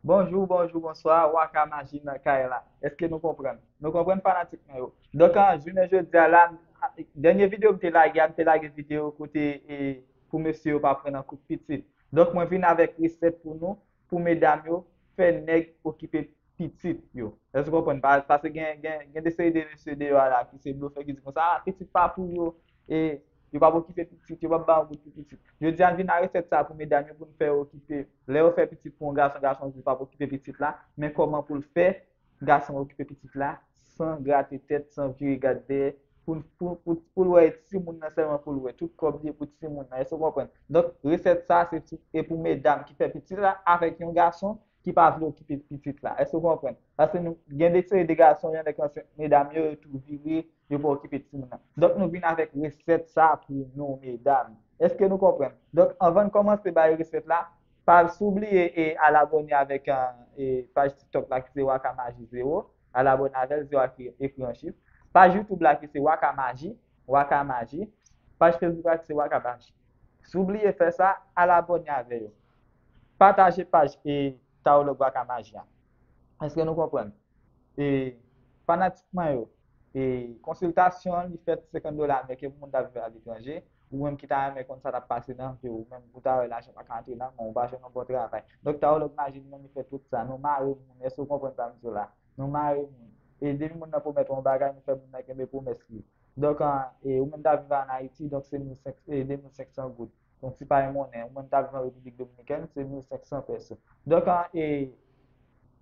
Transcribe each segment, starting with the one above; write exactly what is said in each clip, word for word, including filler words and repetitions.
Bonjou, bonjou, bonswa, Waka Maji nan kay la. Èske nou konprann? Nou konprann fanatik mwen yo? Donk, an jounen jodi a la, dènye videyo m te lage a, m te lage videyo kote e, pou mesye yo pa pran nan kout pitit. Donk, mwen vin avèk resèt pou nou, pou medam yo, fè nèg okipe pitit yo. Èske w konprann? Pa- Paske gen, gen, gen de seri de mesye deyò a la ki se blofè ki di konsa, ah, pitit pa pou yo, e yo p ap okipe pitit, yo p ap ba yon goud pou pitit. Jodi a, n vin a resèt sa pou medam yo, pou n fè yo okipe. Lè yo fè pitit pou yon gason, gason di l p ap okipe pitit la, men kòman pou l fè gason okipe pitit la, san grate tèt, san vire gad dèyè, pou, pou, pou, pou l wè timoun nan sèlman pou l wè. Tout kòb li e pou timoun nan. Èske w konprann? Donk, resèt sa, se tou, e pou medam ki fè pitit la avèk yon gason ki pa vle okipe pitit la. Èske w konprann? Paske nou gen de seri de gason, y annèk ansent medam yo, yo tou vire, yo pa okipe timoun nan. Donk, nou vin avèk resèt sa pou nou, medam. Èske nou konprann? Donk, anvan n kòmanse bay resèt la, pa, si w bliye e al abòne avèk e, paj TikTok la ki se Waka Maji zewo, al abòne avè l, zewo a ki ekri an chif. Paj YouTube la ki se Waka Maji, Waka Maji. Paj Facebook la ki se Waka Maji. Si w bliye fè sa, al abòne avè yo. Pataje paj e Tarològ Waka Maji a. Èske nou konprann? E fanatik mwen yo, e konsiltasyon an, li fèt senkant dola ameriken pou moun k ap viv aletranje. Ou menm ki ta renmen konn sa k ap pase nan vi w, ou menm ou ta wè lajan pa ka antre nan men w, ou pa jwenn yon bon travay. Donk, Tarològ Maji li menm li fè tout sa. Nou mare moun, èske w konprann sa m di w la? Nou mare moun. E depi moun nan pwomèt w yon bagay, nou fè moun nan kenbe pwomès li. Donk, an, e ou menm ta viv an Ayiti, donk se mil senk, e de mil senk san goud. Donk, se pa yon monnen. Ou menm ta viv an Repiblik Dominikèn, se mil senk san pèso. Donk, an, e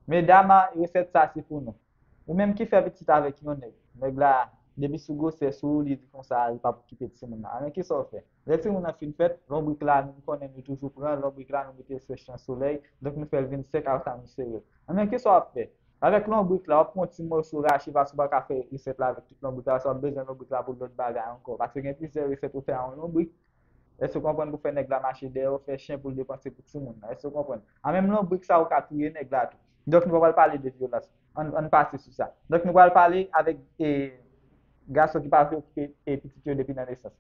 medam, an, resèt sa se pou nou. Ou menm ki fè pitit avèk yon nèg. Nèg la, depi sou gwosès ou, li di konsa, li p ap okipe timoun nan. Men kisa w fè? Lè timoun nan fin fèt, lonbrik la, nou konnen nou toujou pran, lonbrik la, nou mete l sou chan solèy, donk nou fè l vin sèk ak sa nou sere l. Men kisa w ap fè? Avèk lonbrik la, w ap pran yon ti mòso rache, paske w pa ka fè resèt la avèk tout lonbrik la, paske w ap bezwen lonbrik la pou lòt bagay ankò. Paske gen plizyè resèt ou fè a yon lonbrik, èske w konprann, pou fè nèg la mache dèyè w, fè chen pou l depanse pou timoun nan? Èske w konprann? A menm lonbrik sa ou ka touye nèg la tou. Donk nou pa pral pale de vyolans. Ann, ann pase sou sa. Donk nou pral pale avèk e, gason ki pa vle okipe e, pitit yo depi nan nesans.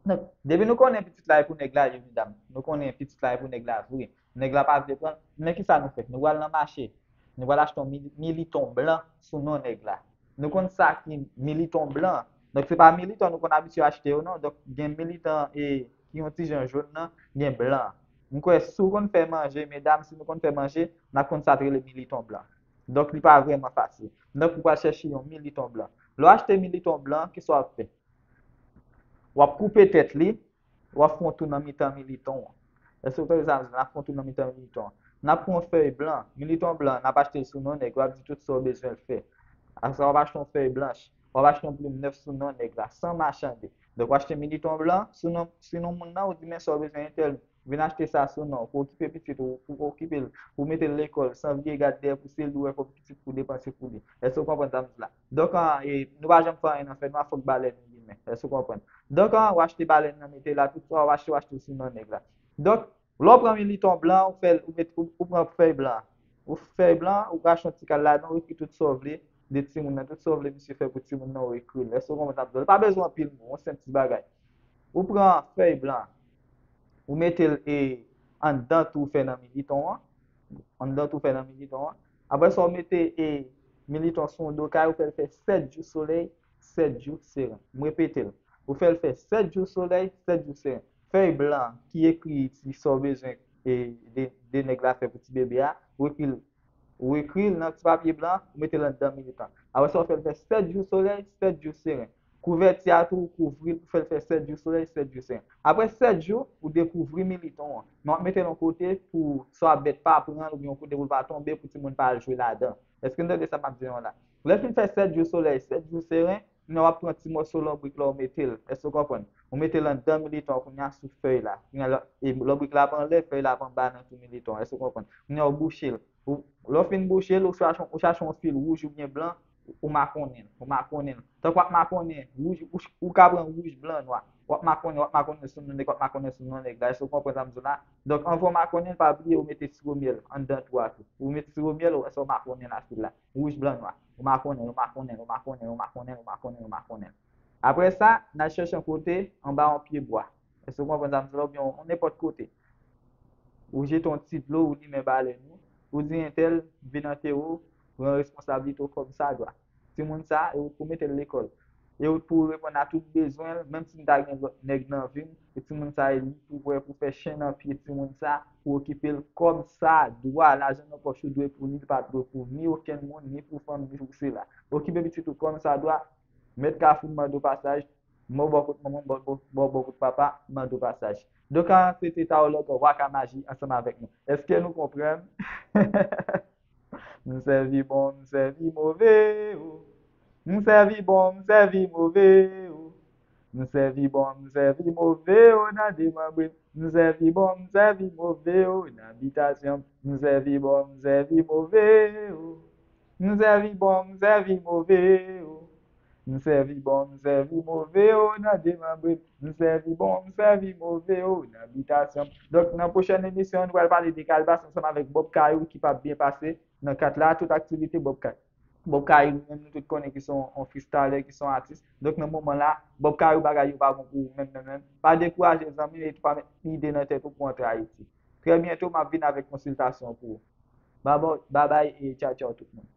Donk, depi nou konnen pitit la e pou nèg la ye, medam. Nou konnen pitit la e pou nèg la vre. Nèg la pa vle pran l. Men kisa nou fè? Nou pral nan mache. Nou pral achte yon mili- militon blan sou non nèg la. Nou konn sa ki militon blan. Donk, se pa militon nou konn abitye achte yo, non. Donk, gen militon e, ki yon ti jan jòn nan, gen blan. M kwè si w konn fè manje, medam, si nou konn fè manje, n ap konn sa k rele militon blan. Donk, li pa vrèman fasil. Donk, ou pral chèche yon militon blan. Lè w achte militon blan, kisa w ap fè? W ap koupe tèt li, w ap fè yon tou nan mitan militon an. Èske w tande sa m di? N ap fè yon tou nan mitan militon an. N ap pran yon fèy blan, militon blan, n ap achte l sou non nèg, w ap di tout sa w bezwen l fè. Apre sa, w ap achte yon fèy blanch, w ap achte yon plim nèf sou non nèg la, san machande. Donk, w achte militon blan sou non, sou non moun nan, ou di men sa w bezwen entèl, vin achte sa sou non, pou okipe pitit ou, pou okipe l, pou mete l lekòl, san vire gad dèyè pou se li w wè kòm pitit pou depanse pou li. Èske w konprann sa m di la? Donk, an, e, nou pa janm fè anyen nan fè nwa, fòk balèn li limen. Èske w konprann? Donk, an, w achte balèn nan, mete la, tout sa w achte, w achte l sou non nèg la. Donk, lè w pran militon blan, ou fè l, ou met, ou, ou pran fèy blan. Ou fèy blan, ou rache yon ti kal ladan, ou ekri tout sa w vle de timoun nan, tout sa w vle misye fè pou timoun nan, ou ekri l. Èske w konprann sa m di w la? Pa bezwen anpil mo, yon senp ti bagay. Ou pran fèy blan, ou mete l e anndan tou w fè nan militon an, anndan tou w fè nan militon an. Apre sa, ou mete e militon sou yon do kay, ou fè l fè sèt jou solèy, sèt jou seren. M repete l. Ou fè l fè sèt jou solèy, sèt jou seren. Fèy blan ki ekri ti sa w bezwen e de, de nèg la fè pou ti bebe a, ou ekri l, ou ekri l nan ti papye blan, ou mete l anndan militon. Apre sa, ou fè l fè sèt jou solèy, sèt jou seren. Kouvèti a tou, ou kouvri l pou fè l fè sèt jou solèy, sèt jou seren. Apre sèt jou, ou dekouvri militon an. Men w ap mete l yon kote pou swa bèt pa pran l oubyen yon kote pou l pa tonbe, pou timoun pa al jwe ladan. Èske n tande sa m ap di nou la? Lè l fin fè sèt jou solèy, sèt jou seren, kounye a w ap pran ti mòso lonbrik la, ou mete l. Èske w konprann? Ou mete l anndan militon an, kounye a sou fèy la. Kounye a, e, lonbrik la ap anlè, fèy la ap anba nan tou militon an. Èske w konprann? Kounye a w bouche l. Ou, lè w fin bouche l, ou chache, ou chache yon fil wouj oubyen blan, ou makonnen l, ou makonnen l. Tank w ap makonnen wouj, ou, ou ka pran wouj, blan, nwa. W ap makonnen, w ap makonnen sou non nèg, w ap makonnen sou non nèg la. Èske w konprann sa m di w la? Donk, anvan w makonnen l, pa bliye ou mete siwo myèl anndan tou a tou. Ou mete siwo myèl, ou, sa w makonnen la fil la. Wouj, blan, nwa. Ou makonnen l, ou makonnen l, ou makonnen l, ou makonnen l, ou makonnen l, ou makonnen l. Apre sa, n al chèche yon kote anba yon pye bwa. Èske w konprann sa m di w la? Oubyen yon nenpòt kote. Ou jete yon ti dlo, ou limen balèn ou. Ou di entèl vin antere w, pran responsablite w kòm sa dwa. Timoun sa, e ou pou mete l lekòl. E ou pou reponn a tout bezwen l, menm si m ta gen lòt nèg nan vi m, e timoun sa, e li pou wè pou fè chen nan pye timoun sa, pou okipe l kòm sa dwa. Lajan nan pòch ou dwe pou li, li pa dwe pou ni okenn moun, ni pou fanm, ni pou sila. Okipe pitit ou kòm sa dwa, mèt kafou mande w pasaj, mò bò kot manman, bò bò kot papa, mande w pasaj. Donk, an, se te Taològ Waka Maji ansanm avèk nou. Èske nou konprann? M sèvi bon, m sèvi move, o. M sèvi bon, m sèvi move, o. M sèvi bon, m sèvi move, o, nan demanbre m. M sèvi bon, m sèvi move, o, nan bitasyon m. M sèvi bon, m sèvi move, o. M sèvi bon, m sèvi move, o. M sèvi bon, m sèvi move, o, nan demanbre m. M sèvi bon, m sèvi move, o, nan bitasyon m. Donk, nan pwochèn emisyon, nou pral pale de kalbas ansanm avèk Bob Kayou ki p ap byen pase nan kat la, tout aktivite Bob Kayou. Bob Kayou, menm nou tout konnen ki se yon freestyler, ki se yon atis. Donk, nan moman la, Bob Kayou bagay yo pa bon pou ou menm, menm, menm. Pa dekouraje, zanmi, e tou pa met ide nan tèt ou pou antre Ayiti. Trè byento, m ap vin avèk konsiltasyon pou ou. Babay, babay e tchaw, tchaw tout moun.